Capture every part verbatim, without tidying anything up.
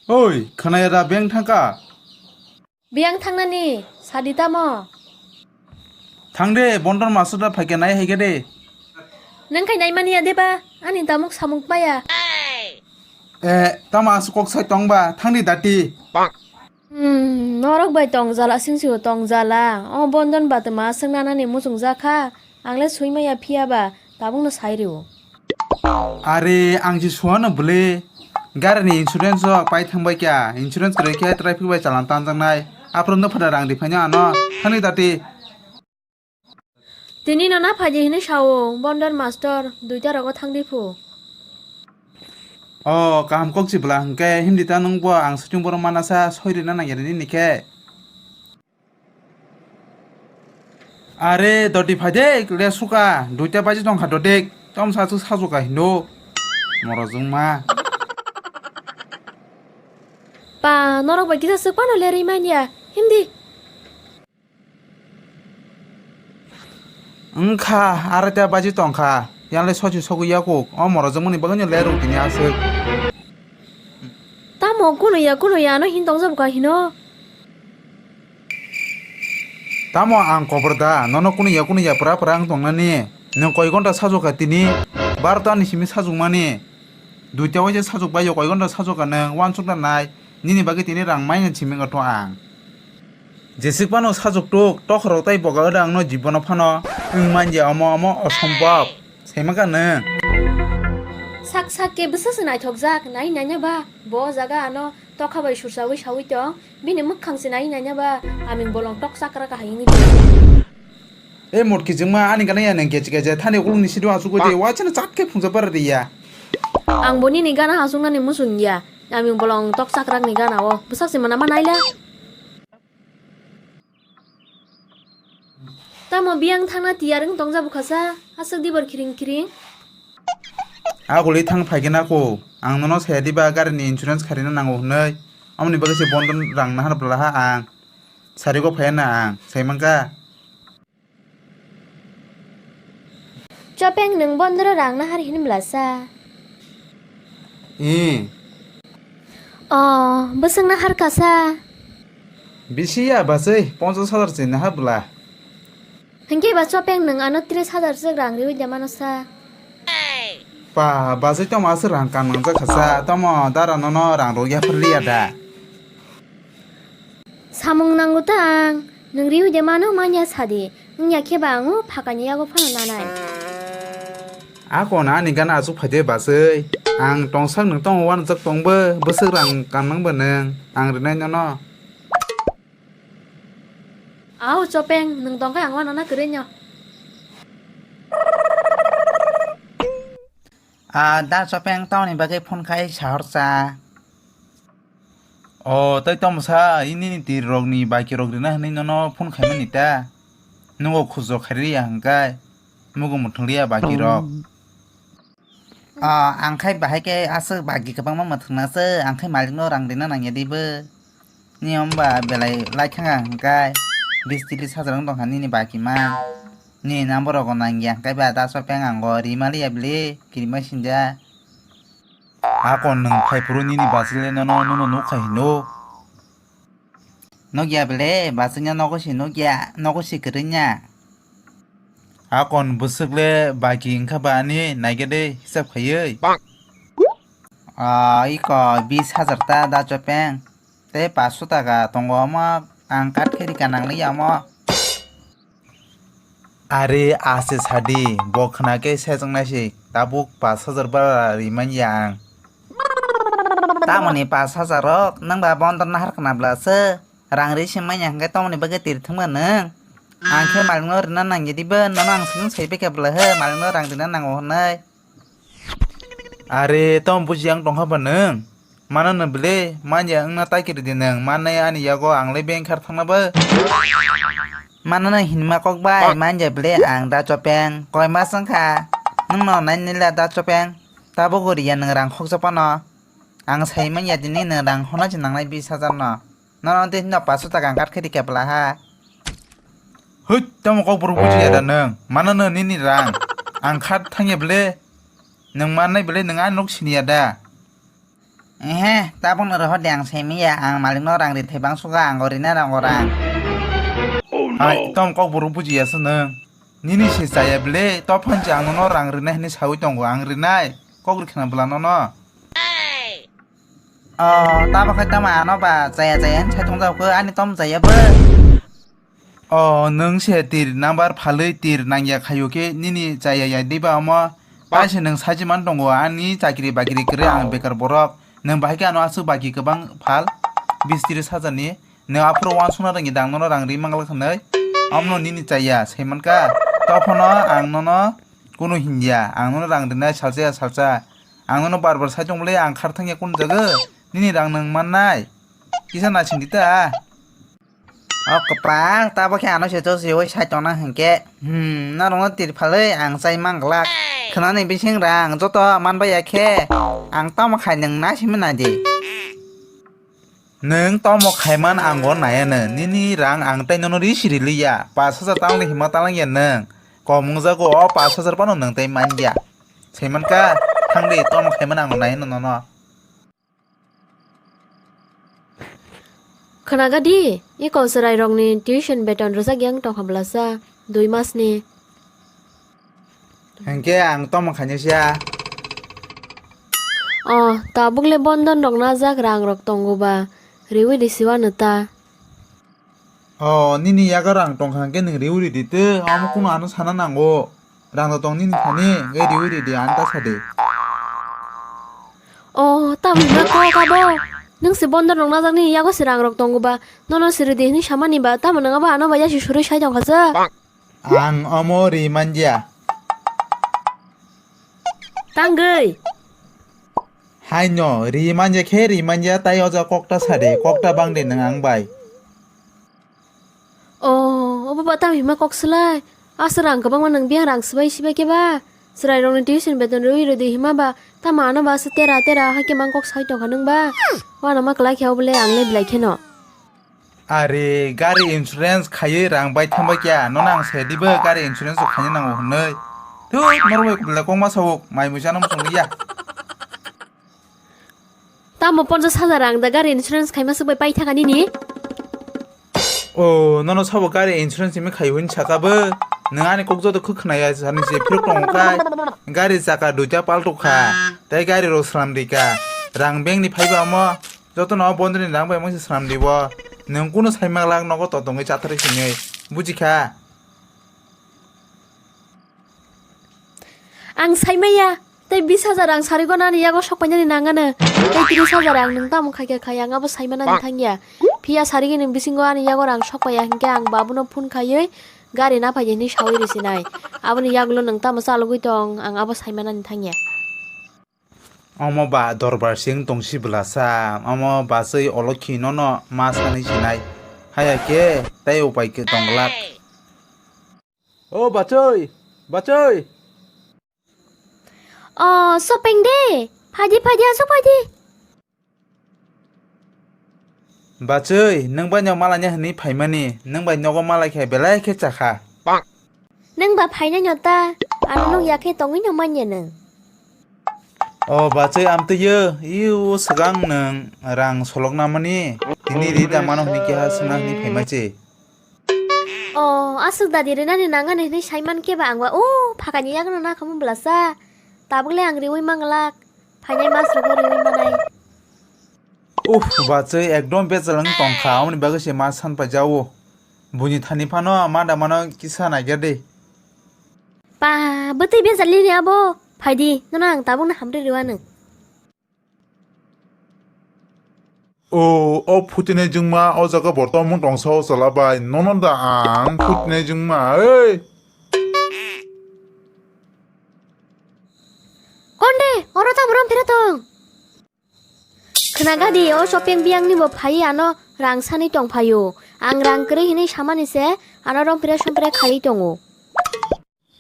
Oi, khwnaya da beng thangka? Biyang thangnani, sadi tamo? Thang de, Bondon mastor da phaikhe nai haikhe de. Nang khai naimani ya deba, ani tamuk samuk maya. Eh, tamo aswk kok sai tong ba, thang di dati. Hmm, norok bai tong jala, sing sio tong jala. O Bondon ba tma aswk nanani muchung jakha, ang le sui maya phiya ba, tabuk no sai rio. Are, ang si suano bwle. Gari ni insurance rok pai thang bai kya, insurance kwrwi khe traffic bai chalan tanjaknai. Aphuru no phada rang di phaino ano, thang di dati. Tini no na phaidi hinwi sao, Bondon mastor, duita rogo thang di phu. O, kaham kok si bwla hwnkhe, himdi ta nwng bo ang situng borok mana sa soi rina nang ya nini khe. Are, doti phaidi, le suka, duita baji tongkha doti, tom sa su sajuka hino. Morojwng ma. Pa, norok bai kisa swk pano lerwi manya, himdi. Wngkha, araita baji tongkha. Yanle sochi sogwi yakuk. O morojwkmani bagwino le rw tini aswk. Tamo kunuya kunuya ano hin tongjabuka hino? Tamo ang kobor da, nono kunuya kunuya pura pura wng tongnani. Nwng koi gonta sajokha tini? Barota ni simi sajokmani. Duita waisa sajokbaio, koi gonta sajokha nwng, wansukna nai. Nini bagwi tini rang manya simi wngkha to ang. Jeswk phano sajwk tuk, tokhorok tei boga wda wngno jibono phano wng manya omo omo osombhob. Saimankha nwng. Sak sak khe bwsa se naithokjak, nai naina ba? Bo o jaga ano tokha bai sursawi sawi tong, bini mwkhang se nai naina ba? Aming bolong tok chakra kahai wngwi tong. E motki jwngma ani gana ya nwng kechi kechi thani ukulungni sidu asugwi tei waisano chat khe phungsa para riya. Ang bo nini gana hasuknani muchung ya, aming bolong tok chakrakni gana o bwsak se mana ma naila. Tamo biyang thangna tiyar wng tongjabu khasa, aswk dibor khiring khiring. Aguli thang phaikhe nako, ang nono saya diba garini insurance kharina nango hwnwi, amoni bagwi se Bondon rang nahar bwlaha ang, sarigo phaiya na ang, saimankha. Chopeng nwng Bondoro rang nahar hini bwlasa? Ee. O, bwswk nahar kasa? Bisi ya bachwi, ponchas hajar se nahar bwla. Hinkhe ba Chopeng nwng ano tris hajar swk rang riwi de mano sa? Pa, bachwi tamo aswk rang kan nangjak kha sa, tamo dara nono rang rw yaphar liya da? Samung nango ta ang, nwng riwi de mano manya sadi, wngya khe ba ang o phakani yago phano nanai. Ako na ani gana aswk phaide bachwi, ang tongsak nwng tongo wanajak tongbo, bwswk rang kan nangbo nwng, ang rinai nono. Ao Chopeng, nwng tongkha ang wanana kwrwino. Ah, da Chopeng, tamoni bagwi phone khai sahorsa? O, tei tamo sa, i nini twi rokni baki rok rina hwnwi nono phone khaimani ta? Nugo khujo khairiya hwnkai, mugo muthungliya baki rok. O, ang khai bahai khe aswk baki kwbangma muthungna se, ang khai malikno rang rina nangya dibo. Ni omba belai lai khanga hwnkai, bis tris hajar wng tongkha nini baki ma. Ni number rogo nangya hwnkai ba da Chopeng ango rimaliya bili, kirima sinja. Akon nwng phai phuru nini bachwile nono, nono nukha hino. Nukya bele, bachwino nogo se nukya, nogo se kwrwngya. Akon bwswkle baki wngkha ba ani naikhe de hisab khaiwi. Ah, iko bis hajar ta da Chopeng. Tei paanso taka tongo omo, ang kat khe rika nangli omo. Are ase sadi, bo khna khe sejwknai se, tabuk paanch hajar bara rimanya ang. Tamoni paanch hajar rok, nwng ba Bondon nahar khna bwla se, rang ri se manya hwnkhe tamoni bagwi tiri thwngma nwng? Ang khe malikno rina nangya dibo, nono ang swkang sai bai kha bwla he, malikno rang rina nango hwnwi. Are, tamo buji ang tongkha ba nwng? Mano no bele, manya wngna tai kiri di nwng, manai ani yago ang le bengkhar thangna ba? Mano no hinma kok bai, manya bele ang da Chopeng, koi mas wngkha, nwng no nai nila da Chopeng, tabuk riya nwng rang khoksa phano, ang sai manya dini nwng rang hona se nangnai bis hajar no. Nono tei hino paanso taka ang kat khe rikha bwla ha. Hwit, tamo kok borok bujiya da nwng? Mano no nini rang. Ang khat thangya bele. Nwng mannai bele nwng ani nok siniya da? Ehe, tabukno rohor de, ang simi ya, ang malikno rang ri thai bang suga, ang o rina rang o rang. Hai, tom kok borok buji ya se nwng. Nini se chaya bile, to phan je ang nono rang rinai hinui saui tongo, ang rinai. Kok ri khna bwla nono. O, tamo khai tamo ano ba, chaya chaya hinui sai tong jak khe, ani tom chaya bo. O, nwng se tir number phalwi tir nangya khaio khe nini chaya ya diba omo? Pai se nwng saji man tongo, ani chakri bakri kwrwi, ang bekar borok. Nwng bahai khe ano aswk baki kwbang phal, bis tris hajar ni. Nwng aphuru uansukna rwngya dang nono rang ri manglak hinwi? Omono nini chaya, sai mankha. Tophono ang nono kunu hinya, ang nono rang rinai salsa ya salsa. Ang nono bar bar sai tong bwle, ang khar thangya kunu jaga. Nini rang nwng mannai. Kisa naising di ta. O kwpal, tabo khe ano se to se oi sai tongna hinkhe. Hmm, norokno tirphalwi ang chai manglak. Khwnani bising rang joto manbai ya khe. Ang tamo khai nwng naisingwi naidi. Nwng tamo khaiman ango naiya nwng. Nini rang ang tai nono ri siri liya. Pash hajar talangni hima talangya nwng. Kom wngjago o pash hajar phano nwng tai manya. Sai mankha, thangdi tamo khaiman ango naiya nwng nono. Khwnaga di, iko chwrairokni tuition beton rwjak yang tongkha bwlasa, dui masni. Hinkhe ang tamo khainai siya. O, tabukle bondon rok najak, rang rok tongo ba, riwi risiwano ta. O, nini yago rang tongkha hinkhe nwng riwi ridi tei, omo kunu ano sana nango. Rang da tong nini thani, hinkhe riwi ridi, ano ta sadi. O, tamo hwnna kok abo? Nwng se bondon rok najak nini yago se rang rok tongo ba, nono se ridi hwnwi samani ba, tamo nwng abo ano ba yasi surwi sai tongkha sa? Ang omo ri manjya. Tangwi. Haino, ri manjya khe ri manjya, tai o jaga kokta sadi, kokta bangdi nwng ang bai. O, obo ba tamo hima kok swlai? Aswk rang kwbangma nwng biyang rang swbai sibai khe ba? Chwrairokni tuition beton rwi rwdi hima ba, tamo ano ba aswk tera tera hai khe mang kok sai tongkha nwng ba? Uanama kwlai khe obole ang le belai kheno. Are, gari insurance khaiwi rang bai thangbai kya? Nono ang sai dibo gari insurance rok khaina nango hwnwi. Thut, norok bai belai kokma sao, mai muichano muchung ya. Tamo ponchash hajar rang da gari insurance khaima swk bai pai thaka nini? O, nono sabo gari insurance himwi khai hwn saka bo. Nwng ani kok joto khwkhwnaya sani se phirok tongo khai. Gari chaka duita palto kha. Tei gari rok slam di ka. Rang bank ni phaiba omo. Joto no bondri ni rang bai mangsa slam di bo. Nwng kuno sai maglak nogo totongwi chathari sinwi. Buji kha? Ang saimaya, tei bis hajar ang sarigo nani yago sok painani nangano. Tei tris hajar ang nwng tamo khaikha khai ang abo saimanani thangya. Phiya sarigini bisingo ani yago rang sok paiya hinkhe ang babuno phone khaiwi gari naphai di hinwi sawi risinai. Aboni yagulo nwng tamo chalogwi tong, ang abo saimanani thangya. Omo ba dorbar sing tongsi bwlasa, omo bachwi olokhi nono ma sanwi sinai. Haya khe tei upai khe tongglak. O bachoi, bachoi. O, sopeng de. Phaidi, phaidi, aswk phaidi. Bachoi, nwng bai no malanya hwnwi phaimani, nwng bai nogo malai khe belai khe chakha. Nwng ba phainai no ta, ano nwng yakhe tongwi no manya nwng. O bachoi amtwi yo, iyo swkang nwng rang solok namani, tini ri da mano hwnwi keha swngna hwnwi phaimachi. O, aswk dadi rinani nangani hwnwi saiman khe ba ang ba, o, phakani yagono nakhamu bwlasa. Tabukle ang riwi manglak. Phainai mas rogo riwi manai. Uff, bachoi ekdom bejal wng tongkha, aboni bagwi se mas san paijao. Buini thani phano ma da mano kisa naiger de. Pa, bwtwi bejal nini abo. Phaidi, nono ang tabukno hamri riwano. O, o phutinai jwngma o jaga bo tomung tongsa o chwla bai. Nono da ang phutinai jwngma, ei! Konde, oro tamo rom phira tong? Khwna gadi, o shopping biyang ni bo phai ano rang sani tong phaio. Ang rang kwrwi hinwi samani se ano rom phira som phira khaiwi tongo.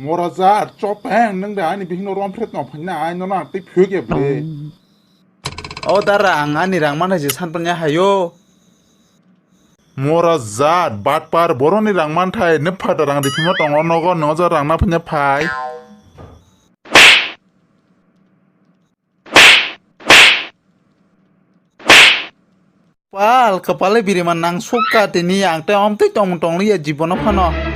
Mora jat, chopeng, nwng da ani bihikno rom phret no phaina, ai nono ang tei phiyok ya ble. O dara, ang ani rang manai je san panya hayo. Mora jat, batpar, boroni rang manthai, nw phata rang riphima tongo nogo, nw ja rang na phanya phai. Pal, kwpale birima nang sukha tini ang tei omtwi tongmung tongliya jibono phano.